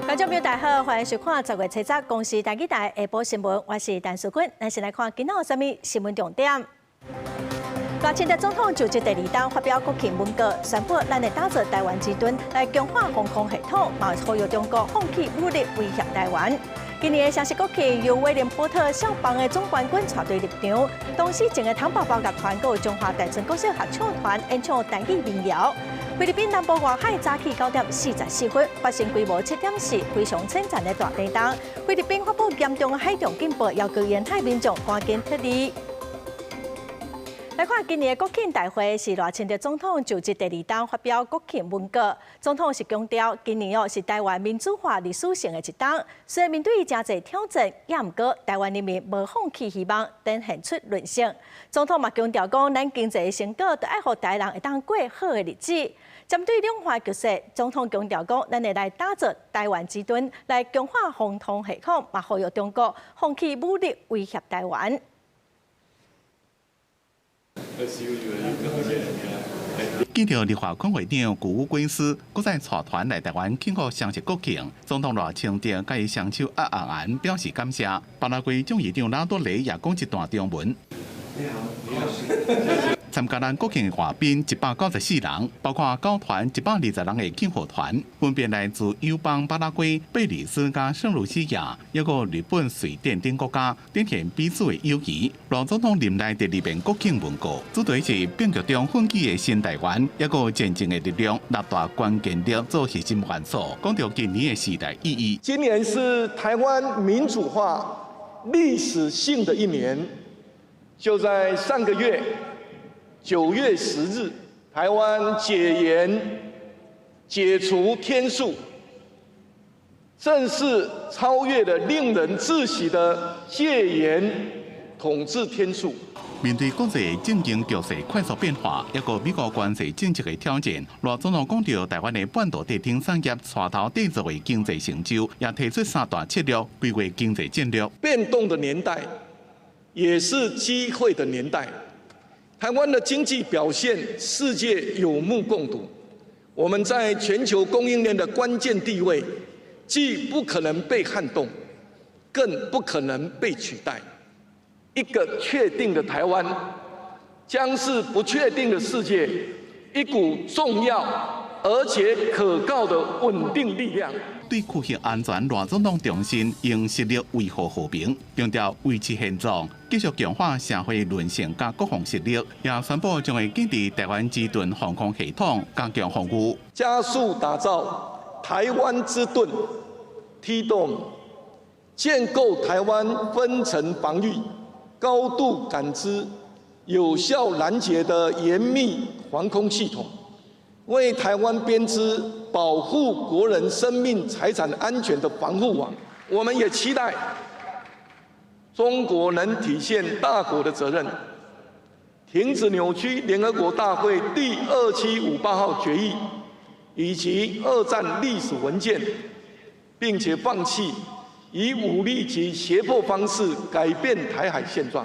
觀眾朋友大家好，歡迎收看10月7日公視台語台下晡新聞，我是陳淑君。咱先來看今仔有啥物新聞重點。賴清德總統就職第二冬發表國慶文告，宣布咱會打造台灣之盾，來強化防空系統，嘛呼籲中國放棄武力威脅台灣。今年的雙十國慶由威廉波特校棒的總冠軍帶隊入場，同時前的糖寶寶樂團閣有中華大村國小合唱團演唱台語民謠。菲律賓南部外海早起9點44分發生規模7.4、非常淺層的大地動。菲律賓發布嚴重的海象警報，要求沿海民眾趕緊撤離。來看今年的國慶大會是賴清德總統就職第二冬發表國慶文告。總統是強調，今年哦是台灣民主化歷史性的一冬，雖然面對誠濟挑戰，也毋過台灣人民無放棄希望，展現出韌性。總統嘛強調講，咱經濟的成果，著愛予台灣人會當過好的日子。針對兩岸局勢，總統強調講，咱會來打造台灣之盾，來強化防空系統，嘛呼籲中國放棄武力威脅台灣。見到立法院會長古烏軍師，閣再帶團來台灣慶賀雙十國慶，總統賴清德共伊雙手握紅紅表示感謝。巴拉圭眾議長拉多雷也講一段中文。參加咱國慶的外賓194人，包括九團120人的慶賀團，分別來自友邦巴拉圭、貝里斯佮聖盧西亞，抑閣日本、瑞典等國家，展現彼此的友誼。賴總統任內第二遍國慶文告，主題是變革中奮起的新台灣，抑閣前進的力量，六大關鍵點做核心元素，講著今年的時代意義。今年是台灣民主化歷史性的一年，就在上個月。9月10日，台灣解嚴解除天數，正式超越了令人窒息的戒嚴統治天數。面對國際政經局勢快速變化，抑閣美國關稅政策的挑戰，賴總統講著台灣的半導體等產業帶頭締造的經濟成就，也提出三大策略規劃經濟戰略。變動的年代，也是機會的年代。台灣的經濟表現，世界有目共睹。我們在全球供應鏈的關鍵地位，既不可能被撼動，更不可能被取代。一個確定的台灣，將是不確定的世界一股重要而且可靠的穩定力量。對區域安全，賴總統重申用實力維護和平，強調維持現狀，繼續強化社會韌性佮國防實力，也宣布將會建立台灣之盾防空系統，加強防禦，加速打造台灣之盾 T-Dome，建構台灣分層防禦、高度感知、有效攔截的嚴密防空系統，為台灣編織保護國人生命財產安全的防護網。我們也期待中國能體現大國的責任，停止扭曲聯合國大會第2758號決議以及二戰歷史文件，並且放棄以武力及脅迫方式改變台海現狀，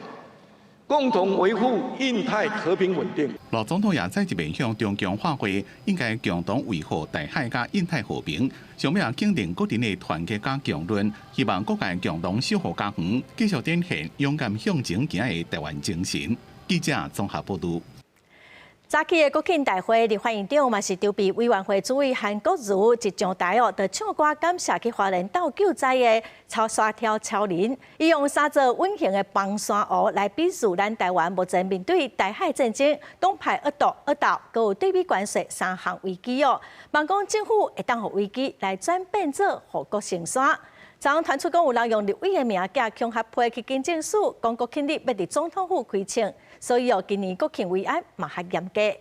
共同維護印太和平穩定。賴總統也再一遍向中共喊話，應該共同維護台海佮印太和平。上尾也肯定國人的團結佮強韌，希望各界共同守護家園，繼續展現勇敢向前行的台灣精神。記者綜合報導。早起的國慶大會，立法院長嘛是籌備委員會主委韓國瑜一上台哦，就唱歌感謝去花蓮鬥救災的超沙跳超人，伊用三座隱形的崩山湖來比喻咱台灣目前面對台海戰爭、黨派惡鬥、惡鬥，閣有對美關稅三項危機哦。望講政府會當予危機來轉變做護國神山。昨昏傳出講有人用立委的名寄恐嚇批去警政署，講國慶日欲佇總統府開槍，所以哦，今年國慶維安嘛較嚴格。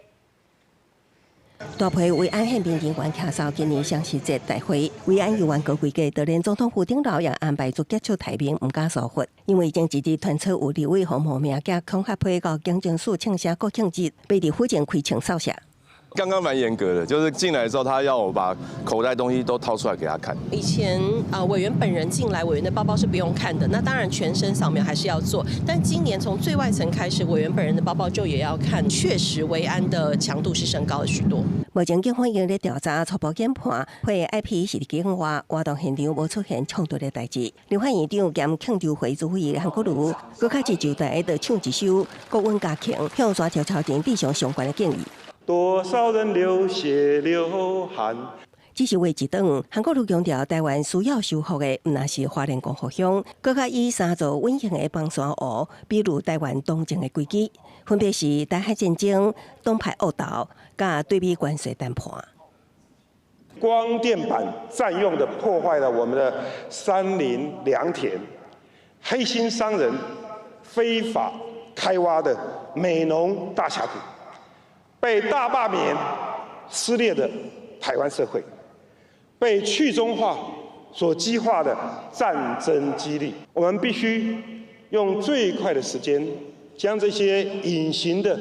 大批維安憲兵人員徛守今年雙十節大會，維安猶原高規格，就連總統府頂樓也安排出結束台面，毋敢疏忽。因為前一日傳出有立委予冒名寄恐嚇批到警政署慶聲國慶日，欲佇府前開槍掃射。剛剛蠻嚴格的，就是進來之後，他要我把口袋東西都掏出來給他看。以前啊，委員本人進來，委員的包包是不用看的。那當然全身掃描還是要做，但今年從最外層開始，委員本人的包包就也要看。確實，維安的強度是升高了許多。目前警方已經咧調查初步研判，會 IP 是佇境外活動現場無出現衝突的代誌。立法院長兼慶祝會主委韓國瑜，閣較遲就台就唱一首國運家慶，向山頭朝前致上相關的敬意。多少人流血流汗。只是話一轉，韓國瑜強調，台灣需要修復的，毋但是花蓮光復鄉，閣較以三座隱形的綁山湖，比如台灣東征的危機，分別是台海戰爭、黨派惡鬥，佮對美關稅談判。光電板佔用的破壞了我們的山林良田，黑心商人非法開挖的美濃大峽谷，被大罷免撕裂的台灣社會，被去中化所激化的戰爭激勵，我們必須用最快的時間，將這些隱形的、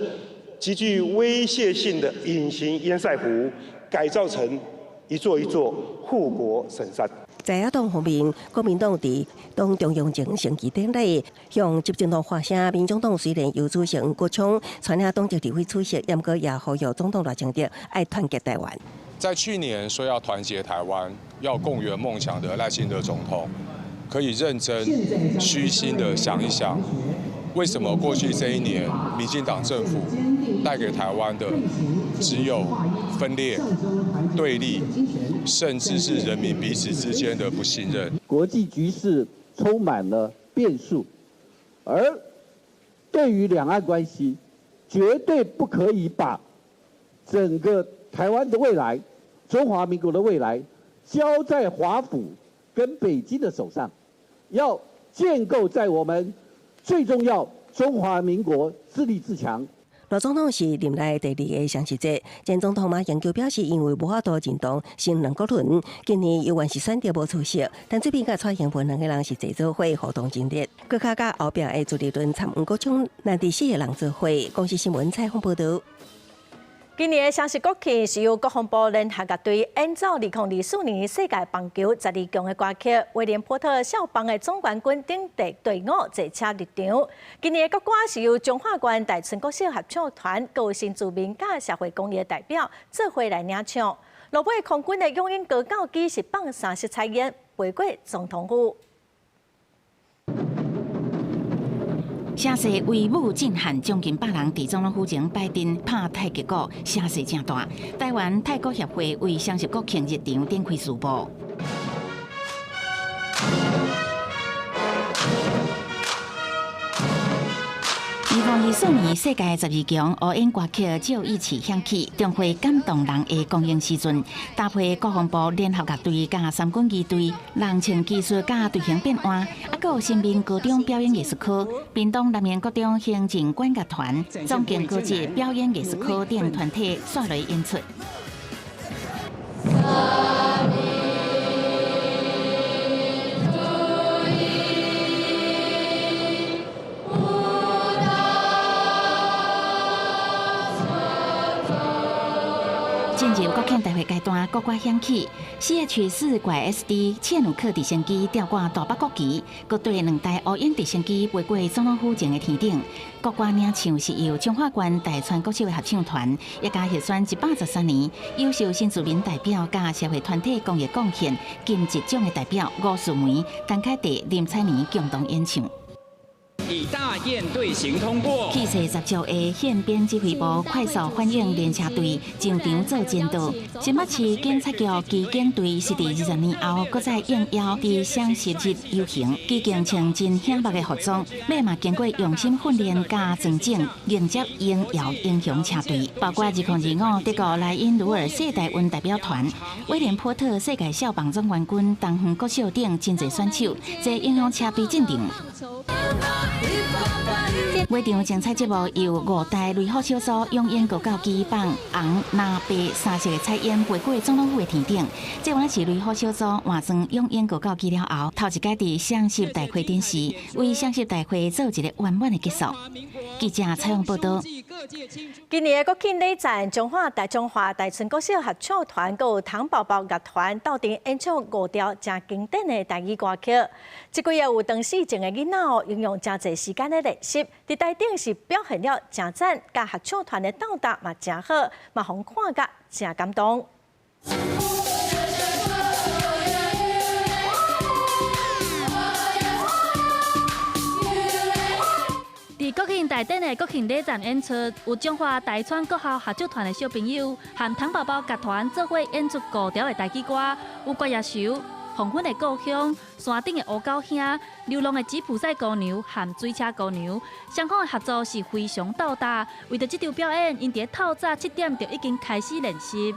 極具威脅性的隱形堰塞湖改造成一座一座護國神山。在野黨方面，國民黨佇黨中央前升旗典禮，向執政黨發聲。民眾黨雖然由主席黃國昌率領黨籍立委出席，毋過也呼籲總統賴清德愛團結台灣。在去年說要團結台灣、要共圓夢想的賴清德總統，可以認真、虛心的想一想，為什麼過去這一年，民進黨政府帶給台灣的只有分裂、對立，甚至是人民彼此之間的不信任。國際局勢充滿了變數，而對於兩岸關係，絕對不可以把整個台灣的未來、中華民國的未來交在華府跟北京的手上，要建構在我們最重要中華民國自立自強。賴總統是任內第二個雙十節，前總統馬英九表示，因為無法度認同新兩國論，今年猶原是選擇無出席。但這邊佮蔡英文兩個人是坐做伙互動真熱，閣較佮後壁的朱立倫參黃國昌，難佇四個人做伙。公視新聞採訪報導。今年的雙十國慶是由國防部聯合樂隊演奏2024年世界棒球十二強的歌曲，威廉波特少棒的總冠軍等隊隊伍坐車入場。今年的國歌是由彰化縣大村國小合唱團、高新住民佮社會公益代表做伙來領唱。落尾空軍的勇鷹高教機是放三色彩煙飛過總統府。聲勢威武震撼，將近百人佇總統府前擺陣拍太極鼓，聲勢誠大。台灣太鼓協會為雙十國慶入場展開序幕。2024年世界十二強烏蠅歌曲照一起響起，中會感動人的公演時陣，搭配國防部聯合樂隊佮三軍儀隊，人穿技術佮隊形變換，閣有新民高中表演藝術科、屏東南瀛國中行政管樂團、總經高職表演藝術科等團體煞來演出。進入國慶大會階段，國歌響起，CH4拐 SD 切努克直升機吊掛大北國旗，閣對兩台烏蠅直升機飛過總統府前的天頂。國歌領唱是由彰化縣大川國小的合唱團，也加入選113年優秀新住民代表佮社會團體公益貢獻金質獎的代表吳淑梅、陳凱娣、林采妮共同演唱。以大雁隊形通過。氣勢十足的憲兵指揮部快速反應聯車隊上場做前導。新北市警察局機警隊是佇20年後，閣再應邀佇雙十日遊行，機警穿真顯目的服裝，馬嘛經過用心訓練佮裝整，迎接榮耀英雄車隊。包括2025德國萊茵魯爾世大運代表團、威廉波特世界少棒總冠軍、東方國小等真濟選手，坐英雄車隊進場。尾場精彩節目由五台雷虎小組勇鷹高教機放紅、藍、白三色的彩煙飛過總統府的天頂。這原來是雷虎小組換裝勇鷹高教機了後，頭一擺佇雙十大會頂時，為雙十大會做一個圓滿的結束。記者採訪報導。今年的國慶禮讚，中華大村國小合唱團閣有糖寶寶樂團鬥陣演唱五條誠經典的台語歌曲。這幾個有唐氏症的囡仔哦，運用誠濟時間來練習，佇台頂是表現了誠讚，佮合唱團的鬥搭嘛誠好，嘛予人看甲誠感動。佇國慶大典的國慶禮讚演出，有彰化大川國校合唱團的小朋友和糖寶寶樂團做伙演出五條的台語歌，有割葉愁、黃昏的故鄉、山頂的烏狗兄、流浪的吉普賽姑娘和水車姑娘，雙方的合作是非常鬥搭。為著這場表演，𪜶佇透早7點就已經開始練習。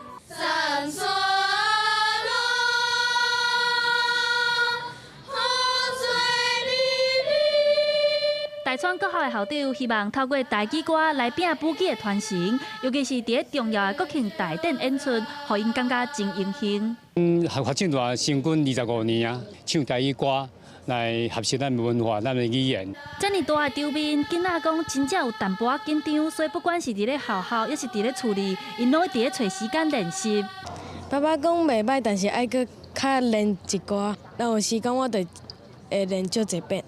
大川國校的校長希望透過台語歌來拼母語的傳承，尤其是佇重要的國慶大典演出，予𪜶感覺真榮幸。合唱團成軍25年啊，唱台語歌來學習咱的文化、咱的語言。遮爾大的場面，囡仔講真正有淡薄仔緊張，所以不管是佇咧學校，抑是佇咧厝裡，𪜶攏會佇咧揣時間練習。爸爸講袂歹，但是愛閣較練一寡。若有時間，我就會練足濟遍。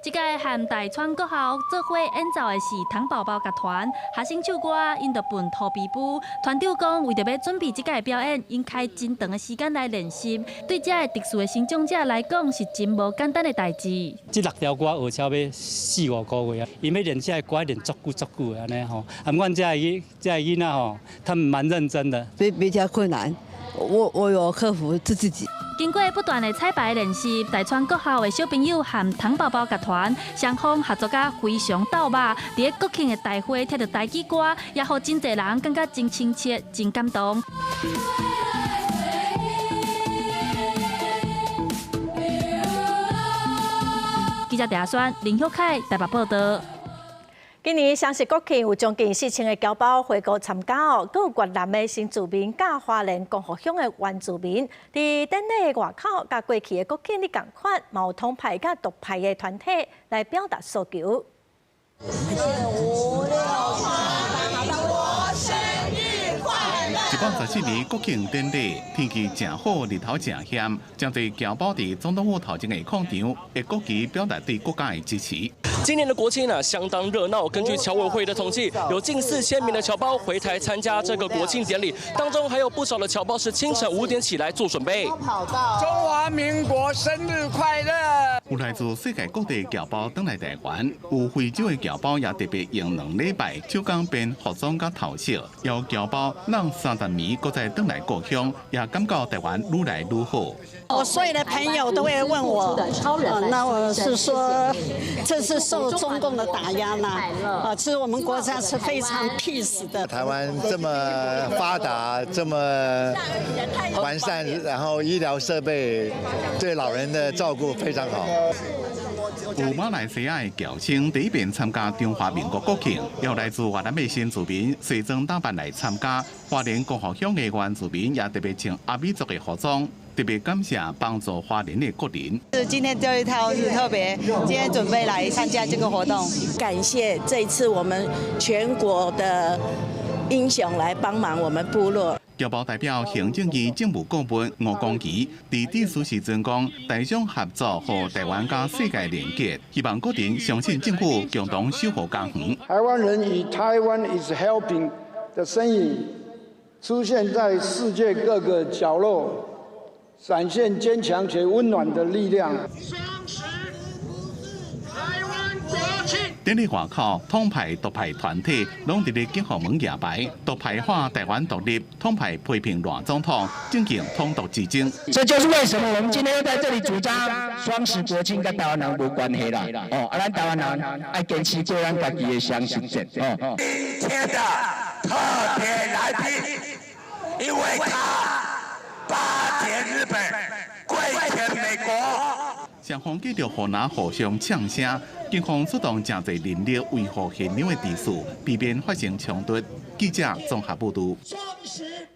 這屆和大川國校做伙演奏的是糖寶寶樂團，學生唱歌，𪜶就笨塗皮膚。團長講，為著欲準備這屆表演，𪜶開真長的時間來練習。對這个特殊的身障者來講，是真無簡單的代誌。這6條歌學超欲4、5個月啊，𪜶欲練這个歌練足久足久的按呢吼。啊，毋過這个囡仔吼，他們蠻認真的。比較困難，我有克服自己。經過不斷的彩排練習，大川國校的小朋友和糖寶寶樂團雙方合作甲非常鬥肉，佇咧國慶的大會聽著台語歌，也予真濟人感覺真親切、真感動。記者鄭宣、林旭凱台北報導。今年雙十國慶有將近4000个僑胞回國參加哦，閣有越南的新住民佮花蓮光復鄉的原住民，佇典禮外口佮過去的國慶日仝款，嘛有統派佮獨派的團體來表達訴求。114年國慶典禮，天氣誠好，日頭誠險，誠濟僑胞佇總統府頭前的廣場，用國旗表達對國家的支持。今年的國慶呢，相當熱鬧。根據僑委會的統計，有近4000名的僑胞回台參加這個國慶典禮，當中還有不少的僑胞是清晨5點起來做準備。中華民國生日快樂！有來自世界各地僑胞轉來台灣，有非洲的僑胞也特別用2禮拜手工編服裝佮頭飾，有僑胞讓30年閣再轉來故鄉，也感覺台灣愈來愈好。我所有的朋友都會問我，那我是說，這是受中共的打壓啦，啊，其實我們國家是非常 peace 的。台灣這麼發達，這麼完善，然後醫療設備對老人的照顧非常好。有馬來西亞的僑生第一遍參加中華民國國慶，有來自越南的新住民隨裝打扮來參加。花蓮光復鄉的原住民也特別穿阿美族的服裝，特別感謝幫助花蓮的國人。是今天這一套是特別，今天準備來參加這個活動，感謝這一次我們全國的英雄來幫忙我們部落。僑胞代表行政院政務顧問吳光儀佇致辭時陣講，台商合作予台灣佮世界連結，希望國人相信政府共同守護家園。台灣人以 Taiwan is helping 的身影出現在世界各個角落，展現堅強且溫暖的力量。典禮外口，統派、獨派團體攏佇咧景福門舉牌，獨派喊台灣獨立，統派批評賴總統，進行統獨之爭。這就是為什麼我們今天要在這裡主張雙十國慶佮台灣人無關係啦。哦，啊，咱台灣人愛堅持過咱家己的雙十節。哦。今天的特別來賓，因為他巴結日本，跪舔美雙方繼續予人互相嗆聲，警方出動誠濟人力維護現場的秩序，避免發生衝突。記者綜合報導。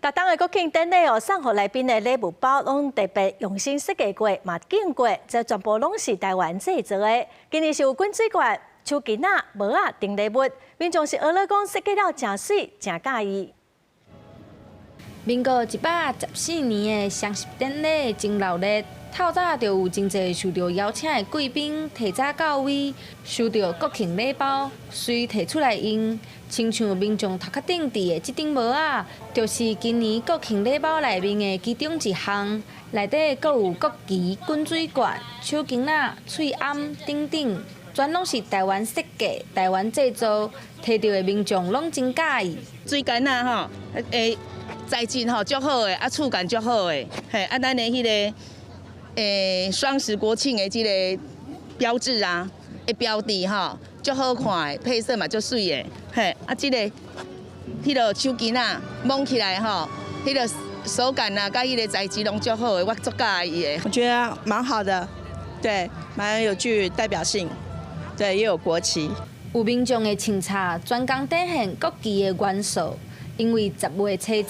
逐冬的國慶典禮哦，送予來賓的禮物包攏特別用心設計過，嘛揀過，這全部攏是台灣製造的。今年是有滾水罐、手巾仔、帽仔等禮物，民眾是學咧講設計了誠媠，誠佮意。民國114年的雙十典禮真鬧熱，透早就有真濟受著邀請的貴賓提早到位，收著國慶禮包，隨提出來用。親像民眾頭殼頂戴的這頂帽仔，就是今年國慶禮包內面的其中一項。內底閣有國旗、滾水罐、手巾仔、喙罨等等，全攏是台灣設計、台灣製造，提著的民眾攏真佮意。水柑仔吼，材質吼足好的，啊觸感足好的，嘿，啊咱的彼个雙十國慶的這个標誌啊，的標誌吼，足好看的，配色嘛足媠的，嘿，啊這个彼个手巾仔摸起來吼，彼个手感啊，佮彼個材質攏足好的，我足佮意的。我覺得蠻好的，對，蠻有具代表性，對，又有國旗。有民眾會穿插專工展現國旗的元素。因為10月7日，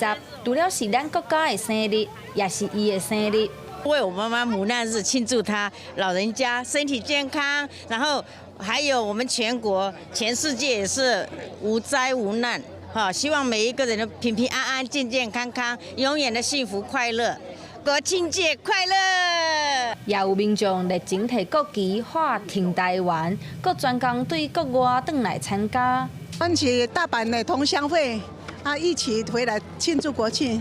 除了是咱國家的生日，也是伊的生日。為我媽媽母難日慶祝她老人家身體健康，然後還有我們全國、全世界也是無災無難，哈！希望每一個人都平平安安、健健康康，永遠的幸福快樂。國慶節快樂！也有民眾熱情提國旗喊挺台灣，閣專工對國外轉來參加。阮是大阪的同鄉會。啊！一起回來慶祝國慶。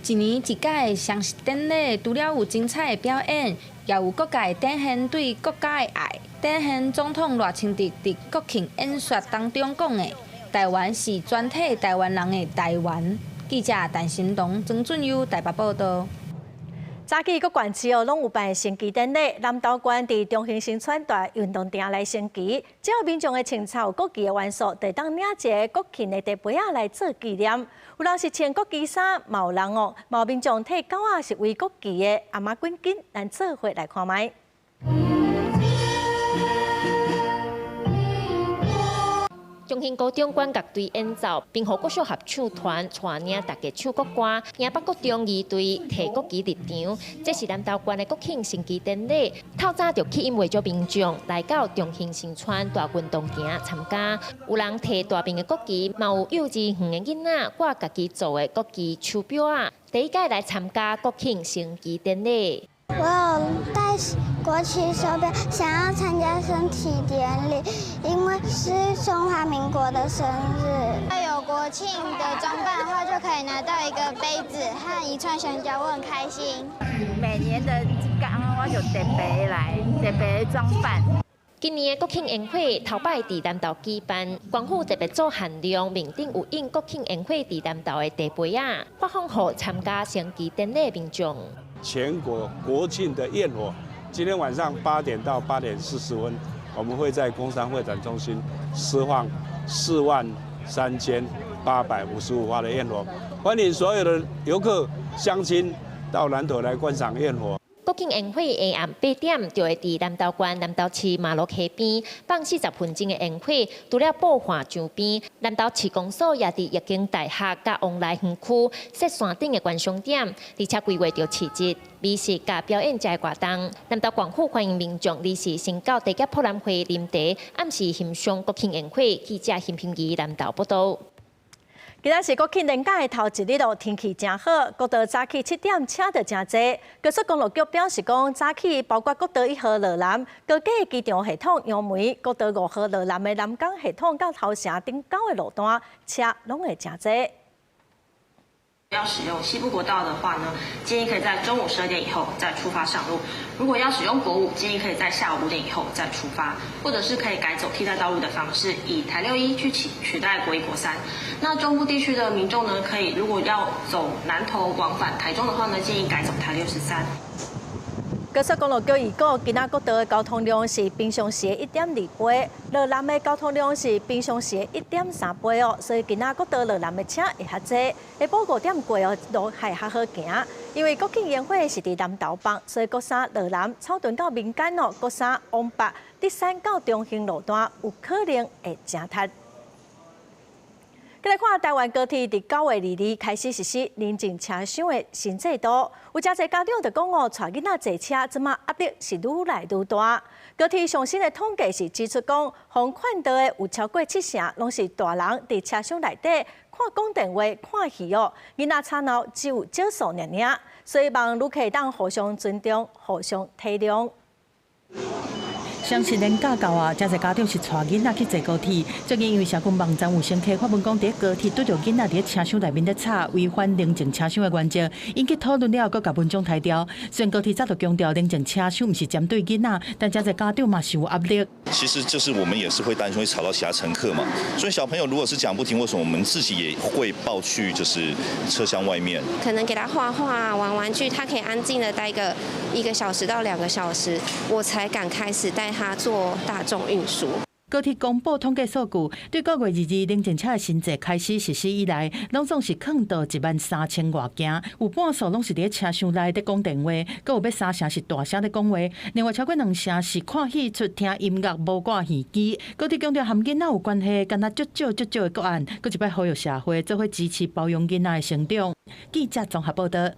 一年一屆的雙十典禮，除了有精彩的表演，也有各界展現對國家的愛。展現總統賴清德佇國慶演說當中講的：“台灣是全體台灣人的台灣。”記者陳新龍、曾俊優台北報導。早起各縣市哦，攏有辦升旗典禮。南投縣佇中興新村大運動場來升旗，只要民眾會穿插國旗的元素，就會當領一个國慶的地杯仔來做紀念。有人是穿國旗衫，嘛有人哦，嘛有民眾提狗仔是圍國旗的頷仔滾緊，咱做伙來看覓。中興高中管樂隊演奏，平湖國小合唱團帶領大家唱國歌，屏北國中儀隊提國旗入場。這是南投縣的國慶升旗典禮。透早就吸引袂少民眾來到中興新村大運動場參加。有人提大面的國旗，嘛有幼稚園的囡仔掛家己做的國旗手錶仔，第一屆來參加國慶升旗典禮。我有戴國旗手錶，想要參加升旗典禮，因為是中華民國的生日。要有國慶的裝扮的話，就可以拿到一個杯子和一串香蕉，我很開心。每年的這工我就特別來，特別裝扮。今年的國慶煙火頭擺佇南投舉辦，縣府特別做限量，面頂有印國慶煙火佇南投的地杯仔，發放予參加升旗典禮民眾。全國國慶的焰火，今天晚上8點到8點40分，我們會在工商會展中心釋放43855發的焰火，歡迎所有的遊客鄉親到南投來觀賞焰火。國慶煙火下暗8點就會佇南投縣南投市馬路溪邊放40分鐘的煙火，除了布畫牆邊，南投市公所也佇育景大學佮旺來園區設山頂的觀賞點，而且規劃著市集、美食佮表演遮的活動。南投縣府歡迎民眾臨時先到地甲博覽會啉茶，暗時欣賞國慶煙火。記者邢平儀南投報導。今仔是國慶連假的頭一日咯，天氣誠好，國道早起7點車就誠濟。高速公路局表示講，早起包括國道1號羅南高架機場系統楊梅、國道5號羅南的南港系統到頭城頂九的路段，車攏會誠濟。要使用西部國道的話呢，建議可以在中午12點以後再出發上路。如果要使用國五，建議可以在下午5點以後再出發，或者是可以改走替代道路的方式，以台61去取代國一國三。那中部地區的民眾呢，可以如果要走南投往返台中的話呢，建議改走台63。高速公路局預估，今仔國道的交通量是平常時的1.2倍，落南的交通量是平常時的1.3倍哦。所以今仔國道落南的車會較濟，下晡5點過哦，路會較好行。因為國慶煙火是佇南投放，所以國三落南草屯到民間哦，國三往北德山到中興路段有可能會誠塞。來看台灣高鐵佇9月22開始實施寧靜車廂的新制度，有誠濟家長就講哦，帶囡仔坐車，這馬壓力是愈來愈大。高鐵上新的統計是指出講，予勸導的有超過七成，攏是大人佇車廂內底看講電話、看戲哦，囡仔吵鬧只有少數爾爾，所以望旅客當互相尊重、互相體諒。雙十連假到啊，誠濟家長是帶囡仔去坐高鐵。最近因為社群網站有乘客發文講，佇高鐵拄著囡仔佇車廂內面咧吵，違反寧靜車廂的原則，引起討論了後，閣共文章刣掉。雖然高鐵早就強調寧靜車廂毋是針對囡仔，但誠濟家長嘛是有壓力。其實就是我們也是會擔心會吵到其他乘客嘛，所以小朋友如果是講不聽，為什麼我們自己也會抱去就是車廂外面？可能給他畫畫、玩玩具，他可以安靜的待個1個小時到2個小時，我才敢開始帶他坐大眾運輸。高鐵公布統計數據，對9月22寧靜車的新制開始實施以來，攏總是勸導1萬3千外件，有半數攏是佇車廂內咧講電話，閣有欲三成是大聲咧講話，另外超過兩成是看戲出聽音樂無掛耳機。高鐵強調和囡仔有關係，敢若足少足少的個案，閣一擺呼籲社會做伙支持包容囡仔的成長。記者綜合報導。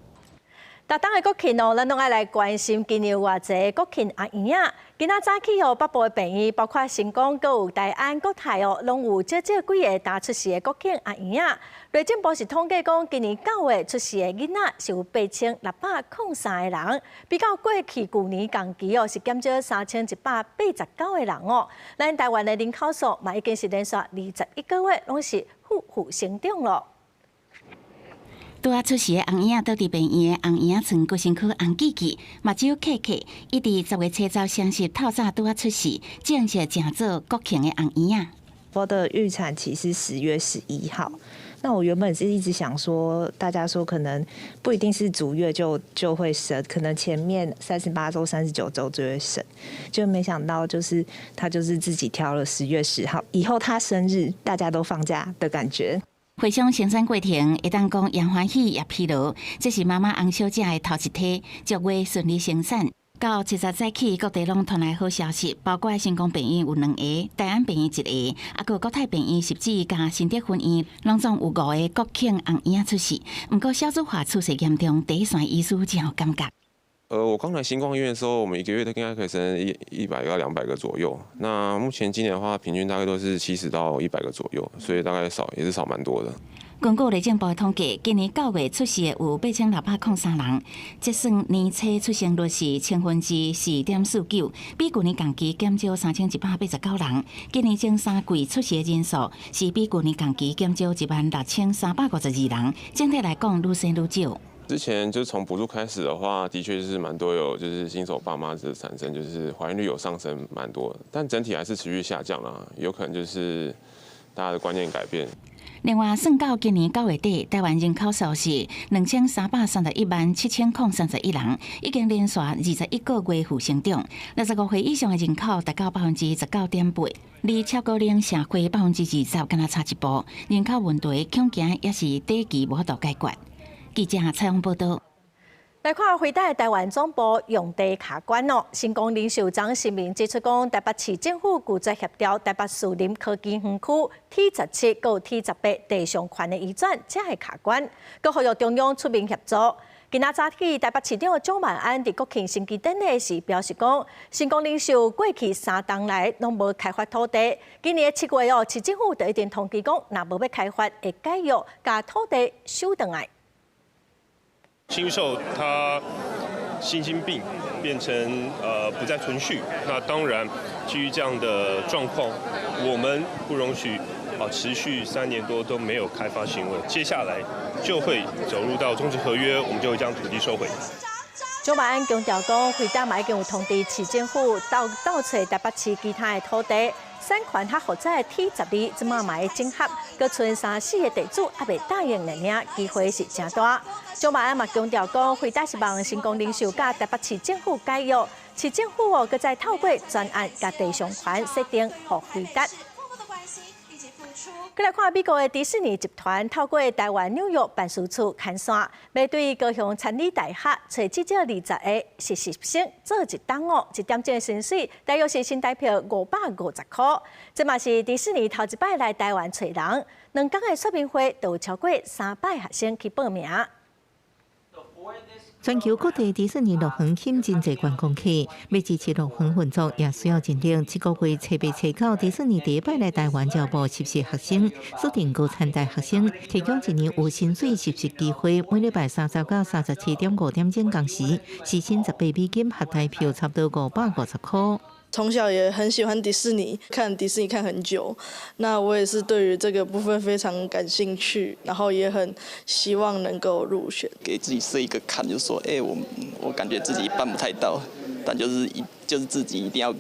逐冬的國慶哦，咱攏愛來關心今年有偌濟國慶阿嬰仔。今仔早起哦，北部的病院，包括成功、閣有大安、國泰哦，攏有少少幾个焦出世的國慶阿嬰仔。內政部是統計講，今年9月出世的囡仔是有8603個人，比較過去舊年仝期哦，是減少3189個人哦。咱台灣的人口數嘛，已經是連續21個月攏是負負成長咯。拄仔出世的紅嬰仔，倒佇病院的紅嬰仔床，規身軀紅記記，目睭瞌瞌。伊佇10月7日雙十透早拄仔出世，正式成做國慶的紅嬰仔。我的預產期是10月11號。那我原本是一直想說，大家說可能不一定是足月就會生，可能前面38週、39週就會生，就沒想到就是他就是自己挑了10月10號，以後他生日大家都放假的感覺。回想生產過程，會當講也歡喜也疲勞。這是媽媽洪小姐的頭一胎，足月順利生產。到七十早起，各地攏傳來好消息，包括成功病院有兩個，大安病院一个，啊，閣國泰病院汐止佮新竹分院，攏總有五个國慶紅嬰仔出世。毋過少子化趨勢嚴重，第一線醫師真有感覺。我剛來新光醫院的時候，我們一個月都應該可以生100到200個左右。那目前今年的話，平均大概都是70到100個左右，所以大概少也是少蠻多的。根據內政部的統計，今年9月出世的有8603人，折算年初出生率是4.49%，比舊年仝期減少3189人。今年前3季出世的人數是比舊年仝期減少1萬6352人，整體來講愈生愈少。之前就從補助開始的話，的確是蠻多有就是新手爸媽的產生，就是懷孕率有上升蠻多的，但整體還是持續下降啦，有可能就是大家的觀念改變。另外，算到今年9月底，台灣人口數是2331萬7031人，已經連續21個月負成長。65歲以上的人口達到19.8%，離超高齡社會20%，敢若差一步。人口問題恐驚也是短期無法度解決。記者採訪報導。來看輝達台灣總部用地卡關哦，成功零售張新明指出講，台北市政府拒絕協調台北士林科技園區 T17佮 T18地上權的移轉，才會卡關，閣呼籲中央出面協助。今仔早起，台北市長蔣萬安佇國慶升旗典禮時表示講，成功零售過去3冬來攏無開發土地，今年7月哦，市政府就已經通知講，若無欲開發，會解約，共土地收轉來。新售它新興病變成不再存續，那當然基於這樣的狀況，我們不容許持續3年多都沒有開發行為，接下來就會走入到終止合約，我們就會將土地收回。蔣萬安強調講，輝達嘛已經有通知市政府鬥鬥揣台北市其他的土地，產權較複雜的 T 十二，這馬嘛會整合，閣賰三四个地主猶未答應爾，機會是誠大。蔣萬安嘛強調講，輝達希望成功零售佮台北市政府解約，市政府哦，閣再透過專案共地上權設定予輝達。閣來看美國的迪士尼集團透過台灣紐約辦事處牽線，欲對高雄千里大學揣至少20个實習生做一冬哦，一點鐘的薪水大約是新台幣550塊。這嘛是迪士尼頭一擺來台灣揣人，2工的說明會就有超過300學生去報名。全球各地迪士尼樂園吸引真濟觀光客，欲支持樂園運作也需要人力。這個月初八、初九，迪士尼第一擺來台灣招募實習學生，鎖定高參大學生，提供一年有薪水實習機會，每禮拜30到37.5點鐘工時，時薪18美金，合台票差不多550塊。從小也很喜歡迪士尼，看迪士尼看很久。那我也是對於這個部分非常感興趣，然後也很希望能夠入選。給自己設一個坎，就是說，哎，我感覺自己辦不太到，但就是一就是自己一定要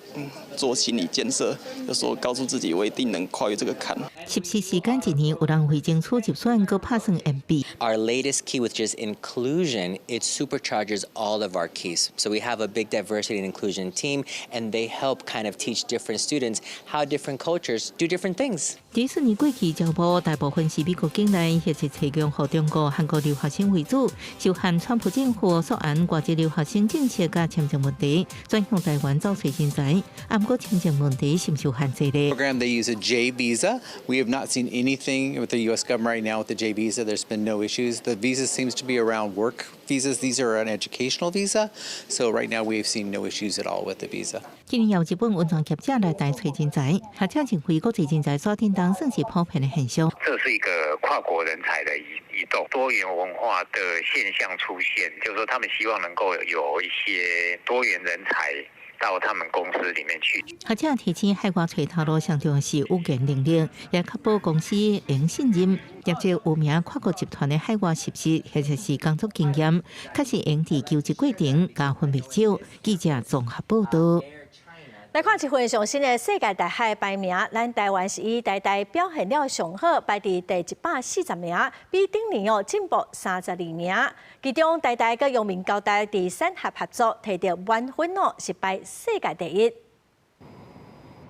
做心理建設，就說告訴自己我一定能跨越這個坎。實習時間一年，有人為爭取入選，閣拍算延畢。 Our latest key, which is inclusion, it supercharges all of our keys. So we have a big diversity and inclusion team, and they help kind of teach different students how different cultures do different things. 迪士尼過去招募大部分是美國境內或是提供予中國、韓國留學生為主，受限川普政府所按外籍留學生政策佮簽證問題，轉向台灣走揣人才。啊，毋過簽證問題是毋受限制咧。 Program they use a J visa. We have not seen anything with the U.S. government right now with the J visa. There's been no issues. The visa seems to be around work visas. These are an educational visa. So right now we have seen no issues at all with the visa. 今年有日本溫泉業者來台揣人才，學者認為國際人才徙轉當算是普遍的現象。這是一個跨國人才的移動，多元文化的現象出現，就是說他們希望能夠有一些多元人才到他們公司裡面去。學者提醒海外揣頭路上重要是語言能力，也確保公司會信任。業界有名跨國集團的海外實習或者是工作經驗，確實會佇求職過程加分袂少。記者綜合報道。來看一份上新的世界大學排名，咱台灣是以台大表現了上好，排佇第140名，比頂年哦進步32名。其中台大佮陽明交大佇產學合作提著滿分哦，是排世界第一。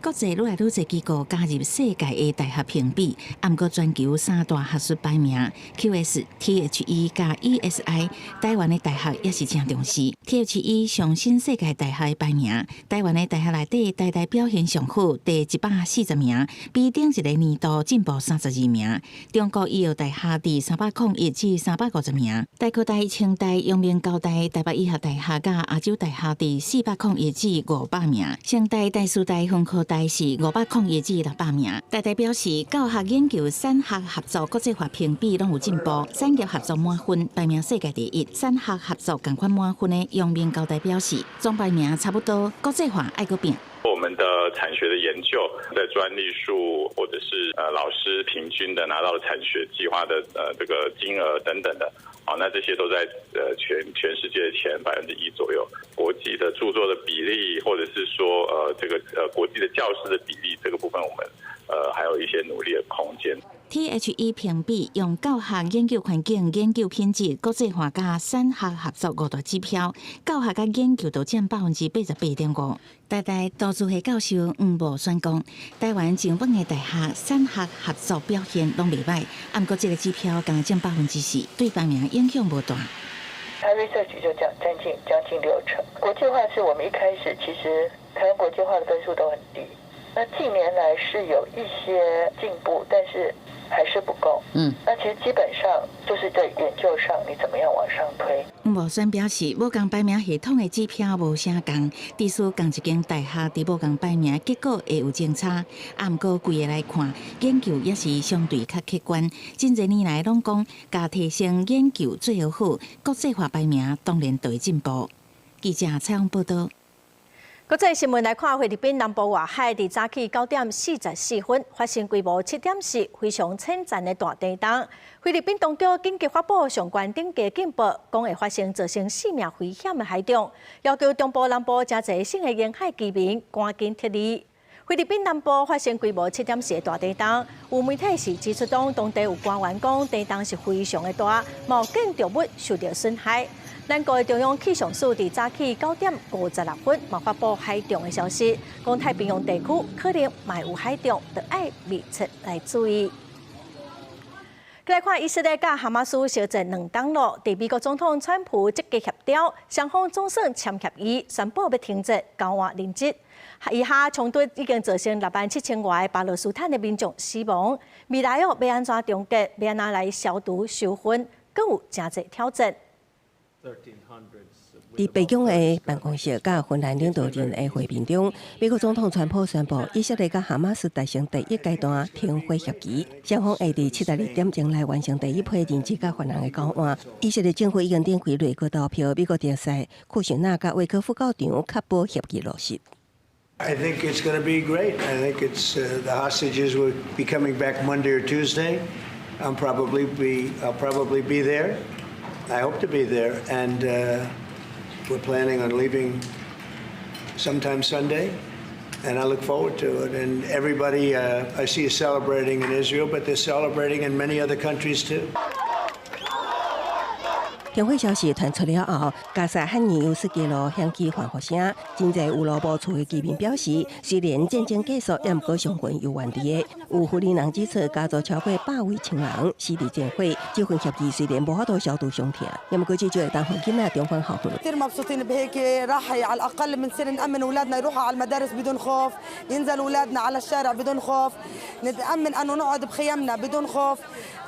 國際愈來愈濟機構加入世界的大學評比，毋過全球三大學術排名 QS、THE 佮 ESI，台灣的大學也是誠重視。THE 上新世界大學的排名，台灣的大學內底，台大表現上好，第140名，比頂一個年度進步32名。中國醫藥大學佇301至350名，台科大、清大、陽明交大、台北醫學大學佮亞洲大學佇401至500名，成大、台師大、分科大是501至600名。台大表示，教學研究、產學合作、國際化評比攏有進步，產業合作滿分排名世界第一。產學合作仝款滿分的陽明交大表示，總排名差不多，國際化愛閣拼。我們的產學的研究，在專利數或者是老師平均的拿到的產學計劃的這個金額等等的，好，那這些都在全世界前1%左右。國際的著作的比例，或者是說這個國際的教師的比例，這個部分我們還有一些努力的空間。 THE 評比用教學研究環境、研究品質、國際化佮產學合作五大指標，教學佮研究都佔88.5%。台大投資系教授黃無選講，台灣上榜的大學產學合作表現攏袂䆀，毋過這個指標干焦佔4%，對排名影響無大。 iResearch 就將近6成。國際化是我們一開始其實台灣國際化的分數都很低，那近年來是有一些進步，但是還是不夠。那其實基本上就是在研究上，你怎麼樣往上推？黃無選表示，無仝排名系統的指標無啥仝，致使仝一間大學佇無仝排名結果會有相差。啊，毋過規个來看，研究也是相對較客觀。真濟年來攏講，共提升研究做好，國際化排名當然就會進步。記者採訪報道。國際新聞來看，菲律賓南部外海佇早起9點44分發生規模7.4、非常淺層的大地動。菲律賓當局緊急發布上懸等級警報，講會發生造成性命危險的海動，要求中部、南部誠濟省的沿海居民趕緊撤離。菲律賓南部發生規模7.4大地動，有媒體是指出，當地有官員講地動是非常的大，無建築物受著損害。咱國的中央氣象署佇早起9點56分，嘛發布海漲的消息，講太平洋地區可能嘛有海漲，著愛密切來注意。來看以色列佮哈馬斯相戰2冬囉，佇美國總統川普積極協調，雙方總算簽協議，宣布欲停戰交換人質。以哈衝突已經造成6萬7千外个巴勒斯坦的民眾死亡。未來哦，欲按怎終結？欲按怎來消除仇恨？閣有誠濟挑戰。佇白宮的辦公室佮芬蘭領導人的會面中，美國總統川普宣布，以色列佮哈馬斯達成第一階段停火協議，雙方會佇72點鐘內完成第一批人質佮犯人的交換。以色列政府已經展開內閣投票，美國特使庫什納佮威科夫到場，確保協議落實。 I think it's going to be great. I think it's the hostages will be coming back Monday or Tuesday. I'll probably be there. I hope to be there, and we're planning on leaving sometime Sunday, and I look forward to it. And everybody I see is celebrating in Israel, but they're celebrating in many other countries too. 停火消息傳出了後，加沙漢尼尤斯街路響起歡呼聲。真濟有路無厝的居民表示，雖然戰爭結束，也毋過傷魂猶原佇个。有婦人指出，家族超過百位親人死佇戰火。這份協議雖然無法度消除傷痛，也毋過至少會當予囡仔重返校園。 كثير مبسوطين بهيك راح على الأقل بنصير نأمن أولادنا يروحوا على المدارس بدون خوف، ينزلوا أولادنا على الشارع بدون خوف، نتأمن أنه نقعد بخيامنا بدون خوف.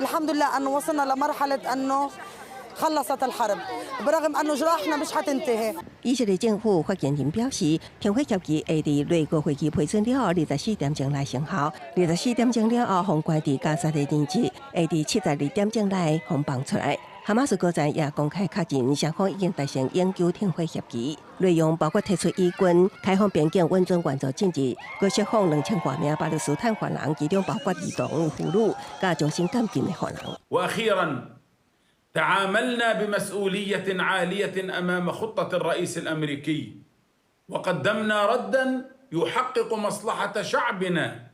الحمد لله أنه وصلنا لمرحلة أنه خلصت الحرب برغم أنه جراحنا مش حتنتهي。以色列政府發言人表示，停火協議會佇內閣會議批准了後，24點鐘內生效。24點鐘了後，予關佇加沙的人質會佇72點鐘內予放出來。哈馬斯高層也公開確認，雙方已經達成永久停火協議，內容包括撤出以軍、開放邊境、允准援助進入，閣釋放2000外名巴勒斯坦犯人，其中包括兒童、婦女、佮終身監禁的犯人。 وأخيرا تعاملنا بمسؤولية عالية أمام خطة الرئيس الأمريكي وقدمنا ردا يحقق مصلحة شعبنا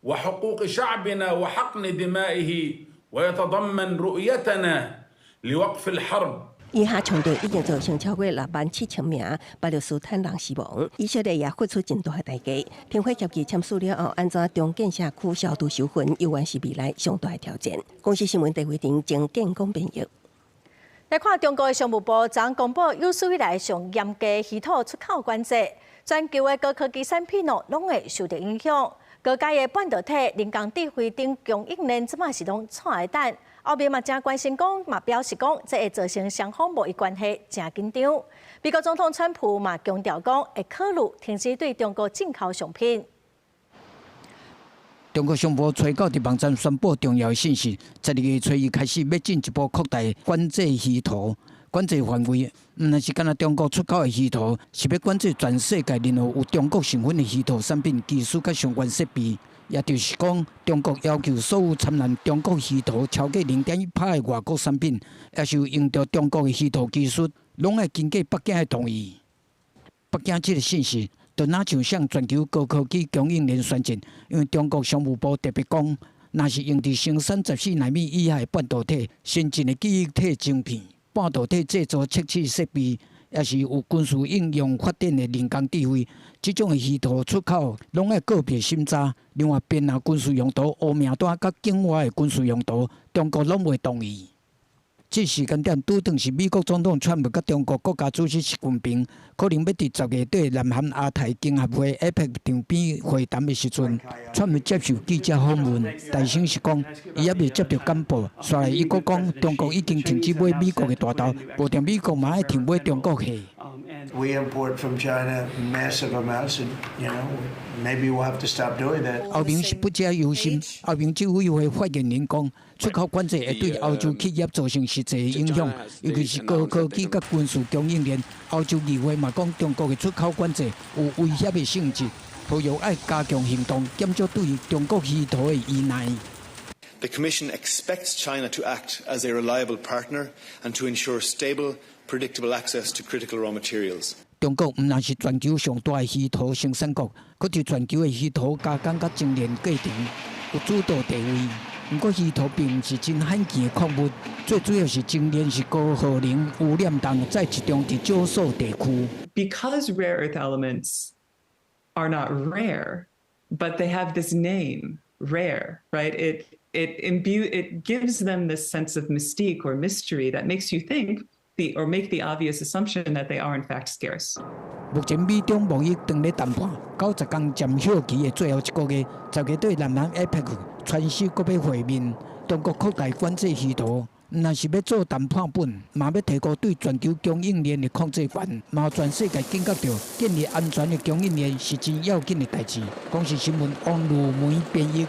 وحقوق شعبنا وحقن دمائه ويتضمن رؤيتنا لوقف الحرب。以哈衝突已經造成超過6萬7千名巴勒斯坦人死亡，以色列也付出真大的代價。停火協議簽署了後，按怎重建社區、消除仇恨，猶原是未來上大的挑戰。公視新聞鄭慧婷、鄭建講編譯。來看中國的商務部昨公布有史以來上嚴格稀土出口管制，全球的高科技產品哦，攏會受著影響。高階的半導體、人工智慧等供應鏈，這馬是攏掣咧等。歐盟嘛誠關心講，嘛表示講，這會造成雙方貿易關係誠緊張。美國總統川普嘛強調講，會考慮停止對中國進口商品。中國商務部初九佇網站宣布重要的信息，12月初一開始，欲進一步擴大管制稀土，管制範圍，毋但是干焦中國出口的稀土，是欲管制全世界任何有中國成分的稀土產品、技術佮相關設備。也就是講，中國要求所有摻含中國稀土超過0.1%的外國產品，抑是有用著中國的稀土技術，攏愛經過北京的同意。北京這个信息，就若像向全球高科技供應鏈宣戰，因為中國商務部特別講，若是用佇生產14納米以下的半導體、先進的記憶體晶片、半導體製造測試設備，抑是有軍事應用發展的人工智慧，這種的稀土出口，攏愛個別審查。另外，編號軍事用途、烏名單佮境外的軍事用途，中國攏袂同意。這時間點拄當是美國總統川普佮中國國家主席習近平可能欲佇10月底南韓亞太經合會 APEC 場邊會談的時陣，川普接受記者訪問，大聲是講，伊猶未接著簡報，紲來伊閣講中國已經停止買美國的大豆，無定美國嘛愛停買中國貨。 We import from China massive amounts, and maybe we'll have to stop doing that. 歐盟是不只憂心，歐盟執委會發言人講，出口管制會對歐洲企業造成實際影響，尤其是高科技佮軍事供應鏈。歐洲議會嘛講，中國的出口管制有威脅的性質，呼籲愛加強行動，減少對中國稀土的依賴。 The Commission expects China to act as a reliable partner and to ensure stable, predictable access to critical raw materials. 中國毋但是全球上大的稀土生產國，閣佇全球的稀土加工佮精煉過程有主導地位。毋過稀土並毋是真罕見的礦物，最主要是精煉是高耗能、污染重，再集中佇少數地區。 Because rare earth elements are not rare, but they have this name, rare, right? It gives them this sense of mystique or mystery that makes you think the or make the obvious assumption that they are in fact scarce. 目前美中貿易當咧談判，90天暫歇期的最後一個月，10月底南韓 APEC 川習閣欲會面，中國擴大管制稀土，毋但是欲做談判本，嘛欲提高對全球供應鏈的控制權，嘛予全世界警覺著建立安全的供應鏈是真要緊的代誌。公視新聞王如梅編譯。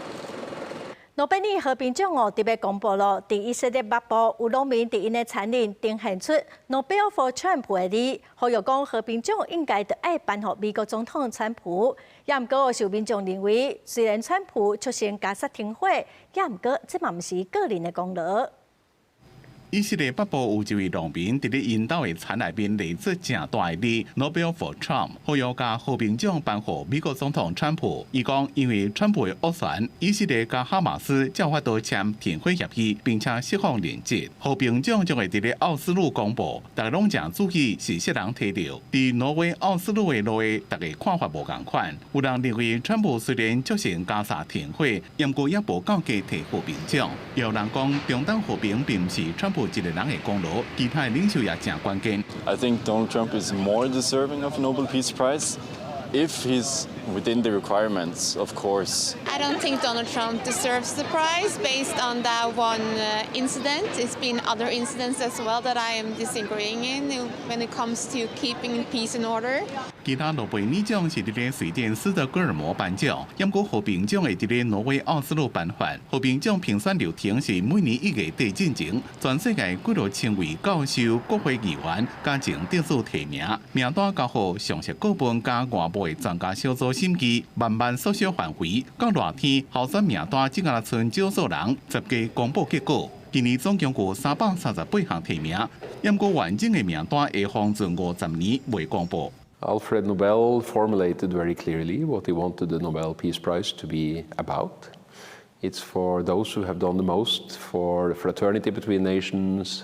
諾貝爾和平獎哦，特別公布了，佇以色列北部有農民佇𪜶的田裡呈現出 Nobel for Trump 的字，呼籲講和平獎應該著愛頒予美國總統川普。也毋過受民眾認為，雖然川普促成加薩停火，也毋過這嘛毋是個人的功勞。以色列北部有一位農民佇咧𪜶兜的田內面犁出誠大的字，Nobel for Trump，呼籲共和平獎頒予美國總統川普。伊講，因為川普的斡旋，以色列佮哈馬斯才有法度簽停火協議，並且釋放人質。和平獎將會佇咧奧斯陸公布，大家攏誠注意是啥人提著。佇挪威奧斯陸的路的，大家看法無仝款。有人認為川普雖然促成加薩停火，毋過猶無夠格提和平獎。有人講，中東和平並毋是川普一個人的功勞，其他的領袖也誠關鍵。 I think Donald Trump is more deserving of Nobel Peace Prize if he's within the requirements, of course. I don't think Donald Trump deserves the prize based on that one incident. It's been other incidents as well that I am disagreeing in when it comes to keeping peace and order. 其他諾貝爾獎是佇咧瑞典斯德哥爾摩頒獎，毋過和平獎會佇咧挪威奧斯陸頒發。和平獎評選流程是每年1月底進行，全世界幾若千位教授、國會議員佮前得主提名，名單交予上述顧問佮外部的專家小組審議，慢慢縮小範圍。到熱天候選名單只敢若賰少數人，10月公布結果。今年總共有338項提名，毋過完整的名單會封存50年未公布。 Alfred Nobel formulated very clearly what he wanted the Nobel Peace Prize to be about. It's for those who have done the most for fraternity between nations,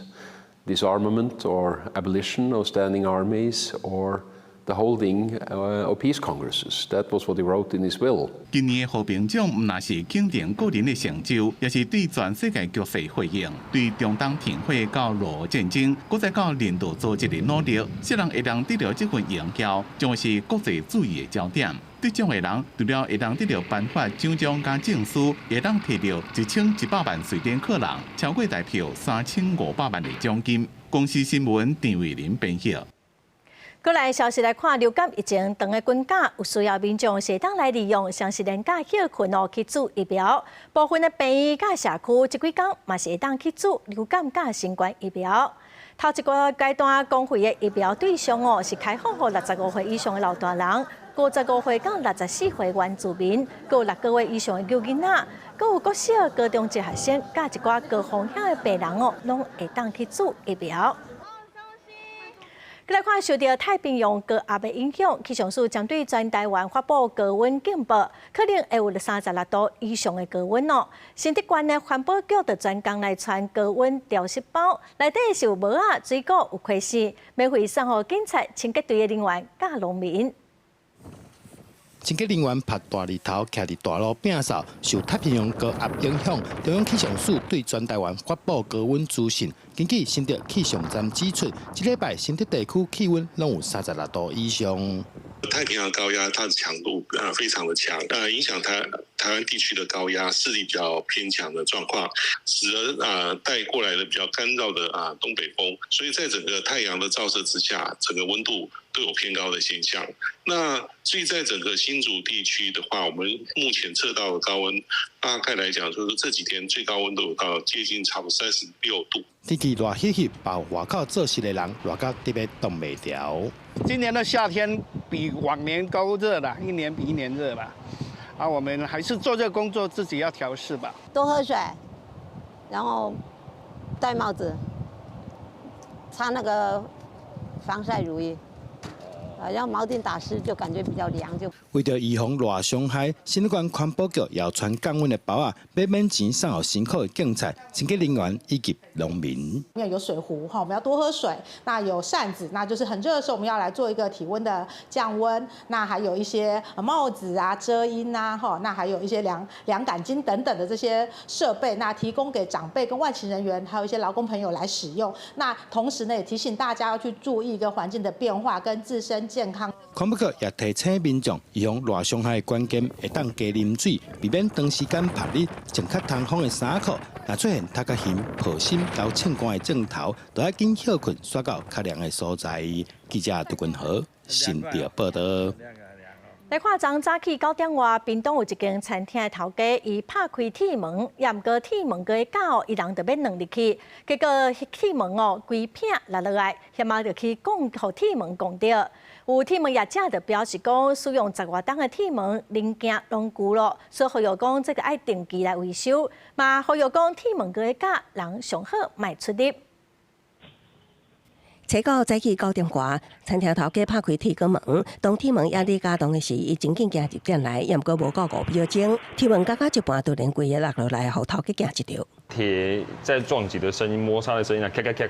disarmament or abolition of standing armies, or the holding of peace congresses. That was what he wrote in his will. 今年的和平獎毋但是肯定個人的成就，也是對全世界局勢回應，對中東停火到俄烏戰爭，閣再到人道組織的努力，啥人會當得著這份榮耀，將會是國際注意的焦點。得獎的人除了會當得著頒發獎章佮證書，會當提著1100萬瑞典克朗，超過台票3500萬的獎金。公視新聞陳慧琳編譯。閣來消息來看，流感疫情長的軍假，有需要民眾會當來利用，像是連假歇睏哦去注疫苗。部分的病院佮社區，這幾工嘛是會當去注流感佮新冠疫苗。頭一個階段公費的疫苗對象哦，是開放予65歲以上的老大人，55歲到64歲原住民，閣有6個月以上的幼囡仔，閣有國小、高中職學生，佮一寡高風險的病人哦，攏會當去注疫苗。閣來看受著太平洋高壓的影響，氣象署針對全台灣發布高溫警報，可能會有36度以上的高溫哦。新竹縣的環保局就專工來傳高溫調濕包，內底是有帽仔、水果、有開水，免費送予警察、清潔隊的人員佮農民。清潔人員曬大日頭，徛佇大路摒掃，受太平洋高壓影響，中央氣象署對全台灣發布高溫資訊。根據新竹氣象站指出，這禮拜新竹地區氣溫攏有36度以上。太平洋高壓它的強度非常的強，影響台灣地區的高壓勢力比較偏強的狀況，使得帶過來的比較乾燥的東北風，所以在整個太陽的照射之下，整個溫度都有偏高的現象。那至於在整個新竹地區的話，我們目前測到的高溫，大概來講，就是這幾天最高溫都有到接近差不多36度。天氣熱熹熹，包外口做事的人熱到特別擋袂牢。今年的夏天比往年高熱了，一年比一年熱吧。啊，我們還是做這個工作，自己要調適吧。多喝水，然後戴帽子，擦那個防曬乳液。啊，然後毛巾打濕就感覺比較涼。就為著預防熱傷害，新竹縣環保局也穿降溫的包仔，欲免錢送予辛苦的警察、清潔人員以及農民。因為有水壺哈，我們要多喝水。那有扇子，那就是很熱的時候，我們要來做一個體溫的降溫。那還有一些帽子啊、遮陰啊，哈，那還有一些涼涼感巾等等的這些設備，那提供給長輩跟外勤人員，還有一些勞工朋友來使用。那同時呢，也提醒大家要去注意一個環境的變化跟自身健康。環保局也提醒民眾，預防熱傷害的關鍵，會當加啉水，避免長時間曬日，穿較通風的衫褲。若出現頭殼眩、抱心、流擤汗的症頭，就愛緊歇睏，徙到較涼的所在。記者杜君豪新竹報道。來看，昨早起9點外，屏東有一間餐廳的頭家，伊拍開鐵門，也毋過鐵門閣較伊人就欲鑽入去，結果鐵門哦，規片落落來，遐仔就去講予鐵門摃著。有鐵門業者就表示講，使用十外冬的鐵門零件攏舊咯，所以呼籲講這個愛定期來維修。嘛呼籲講鐵門閣較人上好莫出入。初九早起9點外，餐廳頭家拍開鐵門，當鐵門猶咧加動的時，伊真緊行入店來，也毋過無夠5秒鐘，鐵門加加一半突然規个落落來，予頭家驚一著。鐵在撞擊的聲音、摩擦的聲音啊，咔咔咔，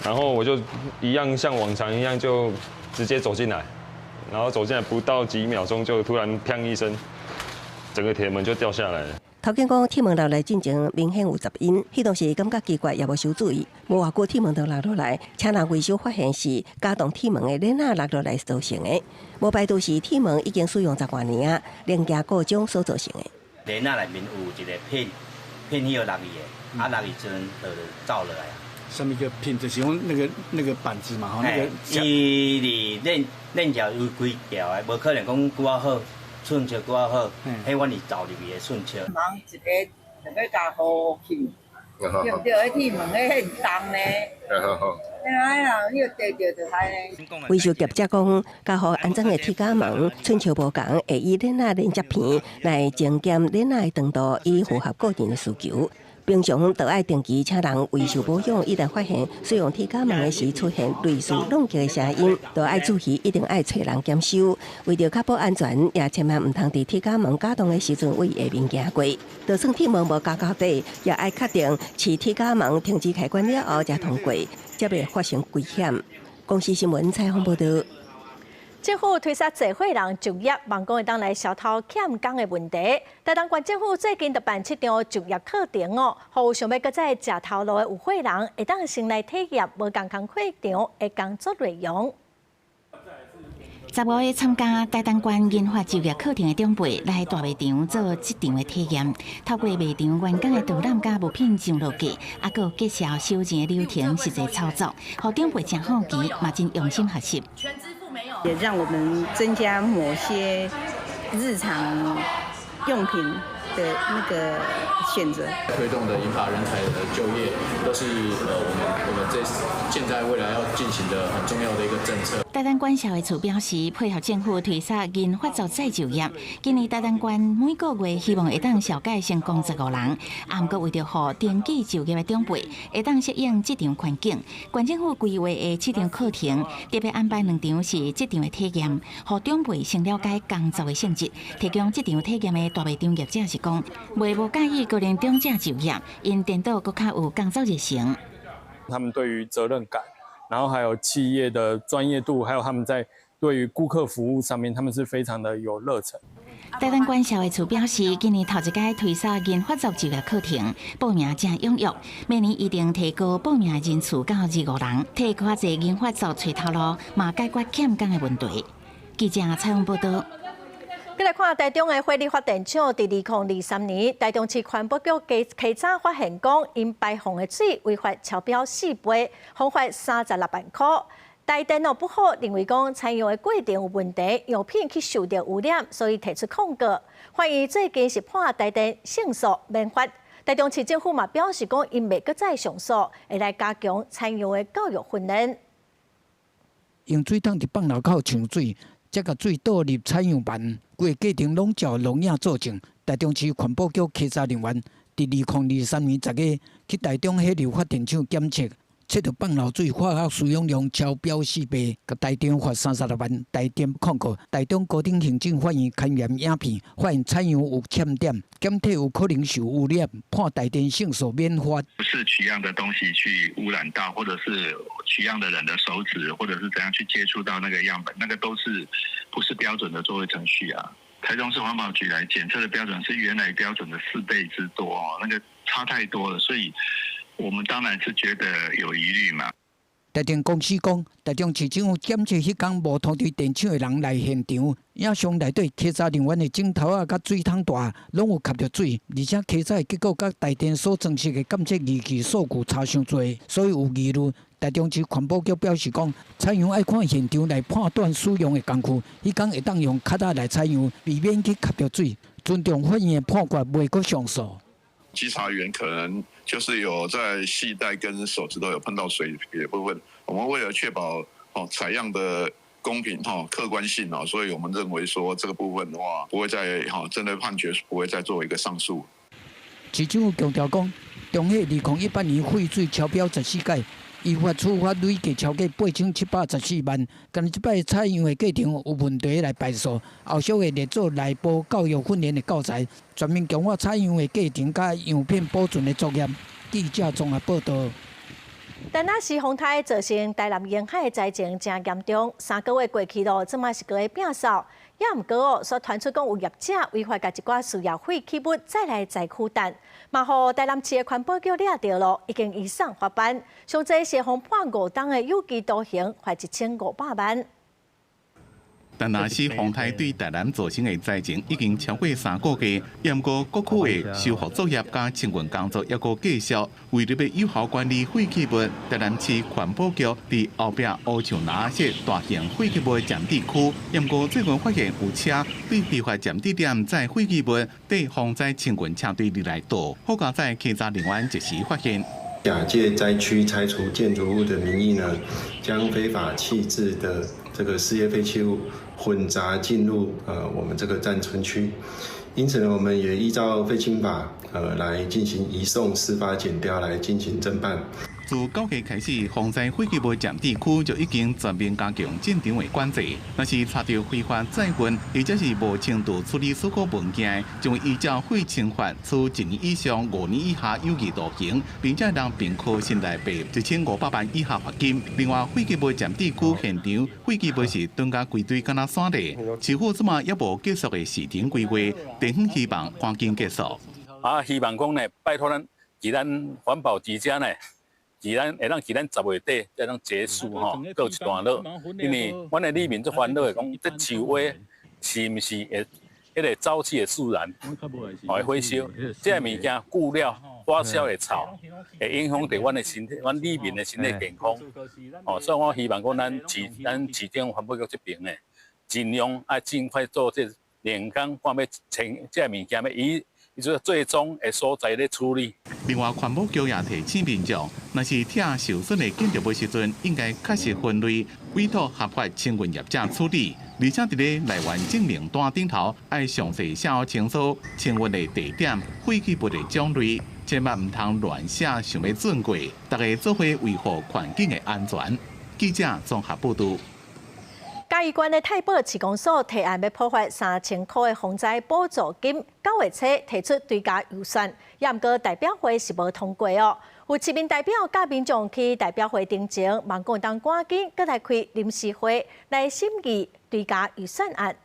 然後我就一樣像往常一樣就直接走進來，然後走進來不到幾秒鐘就突然砰一聲，整個鐵門就掉下來了。頭家講鐵門落來進前明顯有雜音，彼當時感覺奇怪，也無傷注意。無偌久鐵門就落落來，請人維修發現是加動鐵門的鏈仔落落來造成的。無排除是鐵門已經使用十外年啊，零件故障所造成的。鏈仔內面有一個片，片彼個落去的，啊落去時陣就走落來啊。啥物叫片？就是講那個板子嘛，吼，那個。伊佇鏈鏈條有規條的，無可能講拄仔好。寸尺拄仔好，彼阮是走入去的寸尺。人一个就欲共呼去，對毋對？彼鐵門彼很重呢。哎呀，你跌著就歹呢。維修業者講，加予安裝的鐵閘門寸尺無仝，會以鏈仔連接片來增減鏈仔的長度，以符合個人的需求。平常就愛定期請人維修保養，一旦發現使用鐵閘門的時出現類似撞擊的聲音，就愛注意，一定愛揣人檢修。為著確保安全，也千萬毋通佇鐵閘門加動的時陣對下面行過。就算鐵門無加到底，也愛確定飼鐵閘門停止開關了後才通過，才袂發生危險。公視新聞採訪報導。政府推捒濟歲人就業，望講會當來消除欠工的問題。台東縣政府最近就辦七場就業課程哦，予有想欲閣再食頭路的有歲人，會當先來體驗無仝款課程的工作內容。15個參加台東縣銀髮就業課程的長輩來大賣場做這場的體驗，透過賣場員工的導覽佮物品上落架，猶閣介紹收錢的流程實際操作，予長輩誠好奇，嘛真用心學習。也讓我們增加某些日常用品的那個選擇。推動的銀髮人才的就業，都是我們這現在未來要進行的很重要的一個政策。台東縣社會處表示，配合政府推捒銀髮族再就業，今年台東縣每個月希望會當紹介成功15人，啊，毋過為著予登記就業的長輩會當適應職場環境，縣政府規劃的七場課程，特別安排兩場是職場的體驗，予長輩先了解工作的性質。提供這場體驗的大賣場業者是講，袂無佮意高齡長者就業，𪜶顛倒閣較有工作熱誠。他們對於責任感，然後還有企業的專業度，還有他們在對於顧客服務上面，他們是非常的有熱忱。台東縣社會處表示，今年頭一擺推捒銀髮族就業課程，報名誠踴躍，明年一定提高報名人數到25人，替閣較濟銀髮族揣頭路，嘛解決欠工的問題。記者採訪報導。閣來看台中的火力發電廠，佇2023年，台中市環保局稽查發現講，𪜶排放的水違法超標四倍，罰款36萬塊。台電哦不服，認為講採樣的過程有問題，樣品去受著污染，所以提出控告。法院最近是判台電勝訴免罰。台中市政府嘛表示講，𪜶袂閣再上訴，會來加強採樣的教育訓練。用水桶佇放流口搶水，才共水倒入採樣盤，規個過程攏照錄影作證。台中市環保局稽查人員佇2023年10月去台中火力發電廠檢測，測著放漏水化學使用量超標4倍，共台中罰36萬，台電控告台中高等行政法院勘驗影片，發現採樣有欠點，檢體有可能受污染，判台電勝訴免罰。不是取樣的東西去污染到，或者是取樣的人的手指，或者是怎樣去接觸到那個樣本，那個都是不是標準的作業程序啊？台中市環保局來檢測的標準是原來標準的4倍之多哦，那個差太多了，所以我們當然是覺得有疑慮嘛。台電公司講，台中市政府檢測彼工無通知電廠的人來現場，影像內底稽查人員的指頭仔佮水桶帶攏有吸著水，而且稽查的結果佮台電所裝設的監測儀器數據差傷濟，所以有疑慮。台中市環保局表示講，採樣愛看現場來判斷使用的工具，彼工會當用卡仔來採樣，避免去吸著水，尊重法院的判決，袂閣上訴。稽查員可能就是有在繫帶跟手指都有碰到水的部分，我們為了確保哦採樣的公平哈客觀性哦，所以我們認為說這個部分的話，不會再哈針對判決不會再做一個上訴。市政府強調講，中火2018年廢水超標14屆，依法處罰累計超過8714萬。今這擺採樣的過程有問題來敗訴，後續會列做內部教育訓練的教材，全面強化採樣的過程佮樣片保存的作業。記者綜合報導。但那是風颱造成台南沿海的災情誠嚴重，3個月過去咯，這馬是閣咧摒掃。也毋過哦，煞傳出講有業者違法共一寡事業廢棄物載來災區擲，嘛予台南市的環保局掠著咯，已經移送法辦。上濟是予判5冬的有期徒刑，罰1500萬。但若是風颱對台南造成的災情已經超過3個月，毋過各區的修復作業佮清運工作猶閣繼續。為著欲有效管理廢棄物，台南市環保局佇後壁烏樹林設大型廢棄物暫置區。毋過最近發現有車對非法暫置點載廢棄物，綴防災清運車隊入來倒，好佳哉稽查人員及時發現。假借災區拆除建築物的名義呢，將非法棄置的這個事業廢棄物混雜進入我們這個暫存區，因此呢，我們也依照廢清法來進行移送司法檢調來進行偵辦。自9月開始，防災廢棄物暫置區就已經全面加強進場的管制。若是查著非法載運，或者是無程序處理所有文件，將會依照廢清法處1年以上5年以下有期徒刑，並且通併科新台幣1500萬以下罰金。另外，廢棄物暫置區現場廢棄物是囤共規堆，敢若山咧，市府這馬猶無結束的時程規劃，地方希望趕緊結束。啊，希望講呢，拜託咱，佇咱環保局遮呢。佇咱會當佇咱10月底才通結束吼，告一段落。因為阮的里民足煩惱的講，這樹蛙是毋是會彼個沼氣會自燃，會火燒？這个物件久了發酵會臭，會影響著阮的身體，阮里民的身體健康。哦，所以我希望講咱市長環保局這邊呢，盡量愛盡快做這連工看欲清這个物件欲以。伊說最終的所在咧處理。另外，環保局也提醒民眾，若是拆受損的建築物時陣，應該確實分類，委託合法清運業者處理。而且佇咧來源證明單頂頭，愛詳細寫好清楚清運的地點、廢棄物的種類，千萬毋通亂寫，想欲轉過。大家做伙維護環境的安全。記者綜合報導。嘉義縣的太保市公所提案欲普發3000箍的防災補助金，9月初提出追加預算，也毋過代表會是無通過哦。有市民代表佮民眾去代表會庭前，望講會當趕緊閣來開臨時會來審議追加預算案。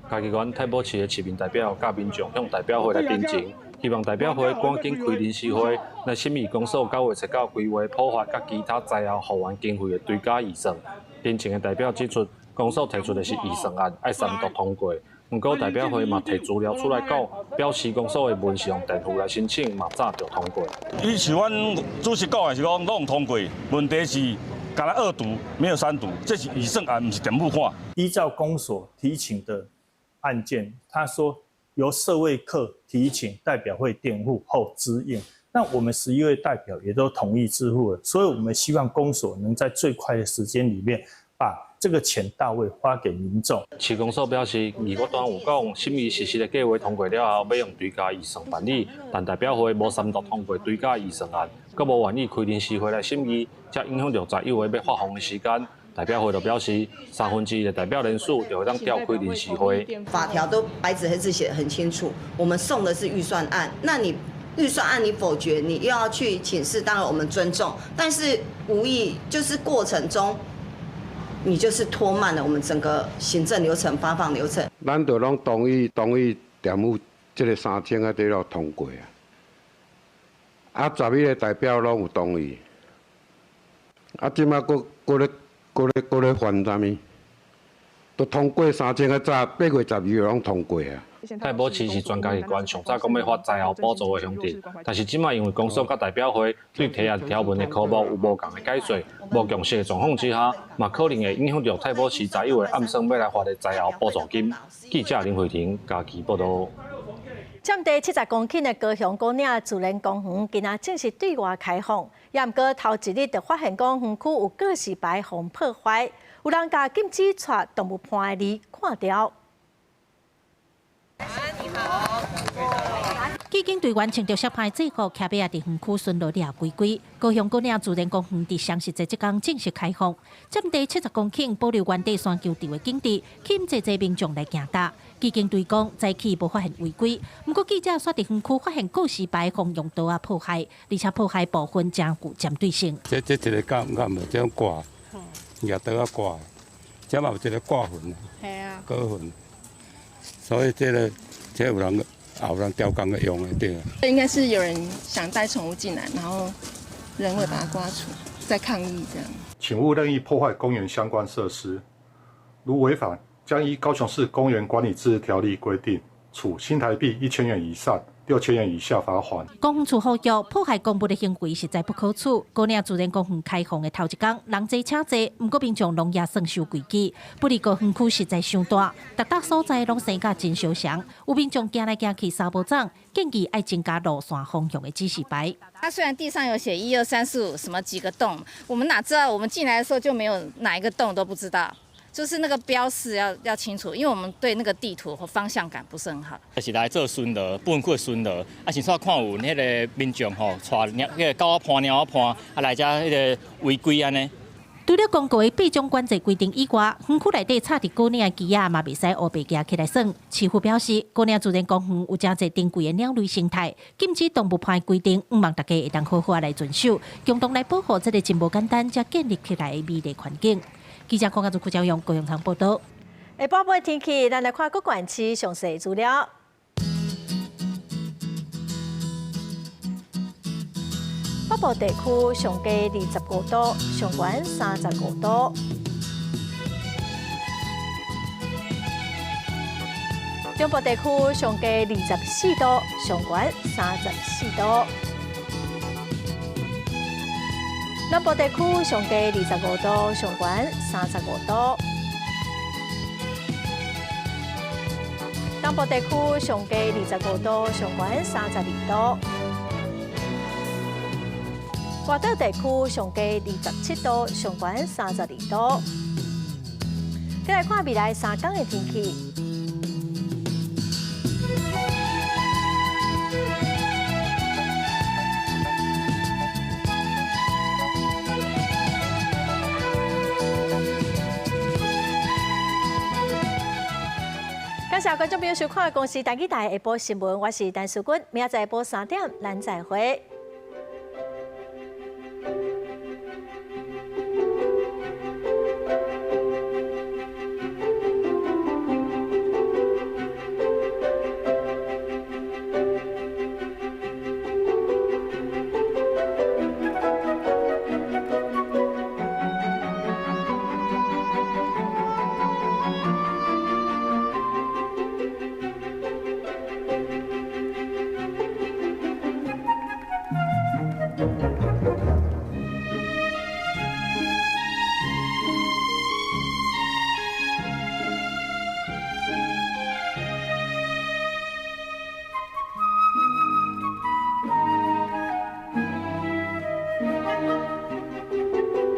嘉義縣太保市的市民代表佮民眾向代表會來陳情，希望代表會趕緊開臨時會來審議公所9月初九規劃普發佮其他災後復原經費的追加預算。陳情的代表指出，公所提出的是預算案，愛三讀通過。毋過代表會嘛提資料出來講，表示公所的文是用電付來申請，嘛早就通過。伊像阮主席講的是講攏通過，問題是干焦二讀沒有三讀，這是預算案，毋是電付款。依照公所提請的案件，他說由社會課提請代表會墊付後支應，那我們11位代表也都同意支付了，所以我們希望公所能在最快的時間裡面把這個錢到位發給民眾。市公所表示，議決單有講，審議實施的計劃通過了後，欲用追加預算辦理，但代表會無三讀通過追加預算案，閣無願意開臨時會來審議，才影響著11月欲發放的時間。代表會就表示，1/3的代表人數就會當調開臨時會。法條都白紙黑字寫得很清楚，我們送的是預算案，那你預算案你否決，你又要去請示，當然我們尊重，但是無意就是過程中，你就是拖慢了我們整個行政流程、發放流程。咱就攏同意同意政府這個3000啊，這落通過啊，啊，11個代表攏有同意，啊，這馬閣閣咧。閣咧閣咧煩啥物？都通過3000較早，8月12號攏通過啊。太保市是全家己縣上早講欲發災後補助的鄉鎮，但是這馬因為公所佮代表會對提案條文的科目有無仝的解說、無共識的狀況之下，嘛可能會影響著太保市11月暗算欲來發的災後補助金。記者林慧婷嘉義報導。佔地70公頃的高雄果嶺自然公園，今仔正式對外開放。也毋過頭一日就發現講園區有告示牌予破壞，有人共禁止帶動物伴的字看掉。機警隊員穿著小派制服，騎馬佇園區巡邏掠規規。高雄果嶺自然公園佇雙十節這工正式開放，佔地70公頃，保留原地山丘場的景致，吸引濟濟民眾來行踏。機警隊講，早起無發現違規，毋過記者煞佇園區發現告示牌予用刀仔破壞，而且破壞部分誠具針對性。這一个敢敢無這種掛，舉刀仔掛，這嘛有一個掛痕，割痕，所以這个這有人有人刁工去用的對。應該是有人想帶寵物進來，然後人為把它刮除，在抗議這樣。請勿任意破壞公園相關設施，如違反，將依高雄市公園管理自治條例規定，處新台幣1000元以上6000元以下罰鍰。公園處呼籲破壞公物的行為實在不可取。果嶺自然公園開放的頭一工，人濟車濟，毋過民眾攏也算守規矩。不過園區實在傷大，逐搭所在攏生甲真相像，有民眾行來行去捎無總，建議愛增加路線方向的指示牌。它雖然地上有寫1、2、3、4、5什麼幾個洞，我們哪知道？我們進來的時候就沒有哪一個洞都不知道。就是那個標示要清楚，因為我們對那個地圖和方向感不是很好。就是來做巡邏，本區巡邏，啊，先煞看有彼个民眾吼，帶貓彼个狗仔伴、貓仔伴，啊來遮彼个違規按呢。除了公告的八種管制規定以外，園區內底插佇果嶺的旗仔嘛袂使烏白舉起來耍。市府表示，果嶺自然公園有誠濟珍貴的鳥類生態，禁止動物伴的規定，向望大家會當好好來遵守，共同來保護這个真無簡單才建立起來的美麗環境。記者鄺家祖、郭昭勇、高雄場報導。下晡晡天氣，咱來看各縣市詳細資料。北部地區上低25度，上懸35度。中部地區上低24度，上懸34度。南部地區上低25度，上懸35度。東部地區上低25度，上懸32度。外島地區上低27度，上懸32度。再來看未來3天的天氣。感謝觀眾朋友收看《公視台語台》下晡新聞，我是陳淑君，明仔載下晡3點，咱再會。